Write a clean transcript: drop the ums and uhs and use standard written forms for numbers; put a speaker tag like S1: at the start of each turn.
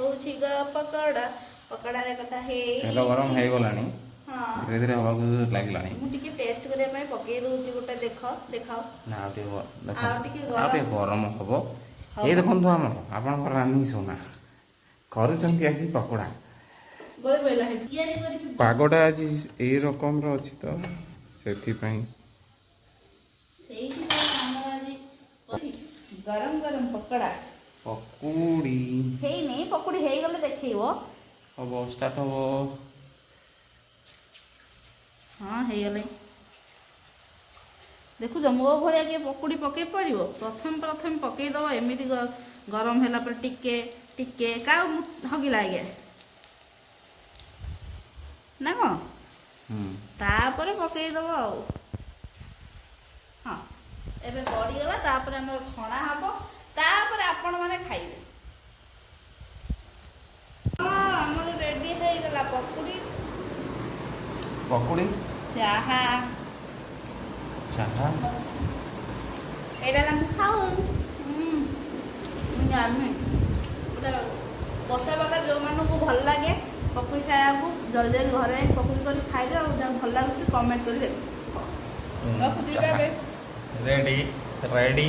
S1: ହଉଛି ପକୋଡ଼ା। ପକୋଡ଼ାରେ କଟା ହେଇ
S2: ତେଲ ଗରମ ହେଇଗଲାଣି।
S1: ହଁ।
S2: ଧୀରେ ଧୀରେ ହବାକୁ ଲାଗିଲାଣି।
S1: ମୁଁ ଟିକେ ଟେଷ୍ଟ କରିବା ପାଇଁ ପକେଇ ଦଉଛି ଗୋଟେ। ଦେଖ, ଦେଖାଅ।
S2: ନା, ଆଉ ଟିକେ ଦେଖ।
S1: ଆଉ ଟିକେ
S2: ଆଉ ଟିକେ ଗରମ ହବ।
S1: ହବ।
S2: ଏଇ ଦେଖନ୍ତୁ, ଆମର ଆପଣଙ୍କର ରାନୀ ସୋନା କରୁଛନ୍ତି ଆଜି ପକୋଡ଼ା।
S1: ଗଳି ପଇଲା ସେଠି। ତିଆରି କରିକି
S2: ପାଗଟା ଆଜି ଏଇ ରକମର ଅଛି ତ, ସେଥିପାଇଁ।
S1: ସେଇଥିପାଇଁ ଆମର ଆଜି ଅଛି ଗରମ ଗରମ ପକୋଡ଼ା।
S2: ପକୁଡ଼ି।
S1: ହେଇନି। ପକୁଡ଼ି ହେଇଗଲେ ଦେଖେଇବ।
S2: ହବ, ଷ୍ଟାର୍ଟ ହବ।
S1: ହଁ, ହେଇଗଲାଣି। ଦେଖୁଛ, ମୋ ଭଳିଆ କିଏ ପକୁଡ଼ି ପକେଇ ପାରିବ? ପ୍ରଥମେ ପ୍ରଥମେ ପକେଇଦବ ଏମିତି, ଗରମ ହେଲା ପରେ ଟିକେ ଟିକେ କାଉ ହଗିଲା ଆଜ୍ଞା ନା କ'ଣ?
S2: ହୁଁ।
S1: ତାପରେ ପକେଇଦବ ଆଉ। ହଁ, ଏବେ ପଡ଼ିଗଲା। ତାପରେ ଆମର ଛଣା ହବ, ତାପରେ ଆପଣମାନେ ଖାଇବେ। ହଁ, ଆମର ରେଡି ହେଇଗଲା ପକୁଡ଼ି।
S2: ପକୁଡ଼ି।
S1: ଚାହା।
S2: ଚାହା।
S1: ଏଇଟା ହେଲା ମୁଁ ଖାଉ। ୟମି। ପୁରା ବର୍ଷା ପାଗ, ଯେଉଁମାନଙ୍କୁ ଭଲ ଲାଗେ ପକୁଡ଼ି ଖାଇବାକୁ, ଜଲ୍ଦି ଜଲ୍ଦି ଘରେ ଯାଇ ପକୁଡ଼ି କରି ଖାଇଦିଅ। ଆଉ ଯାହା ଭଲ ଲାଗୁଛି କମେଣ୍ଟ କରି ଦେବେ। ରଖୁଛି।
S2: ଚାହା।
S1: ଏବେ।
S2: Ready, ready.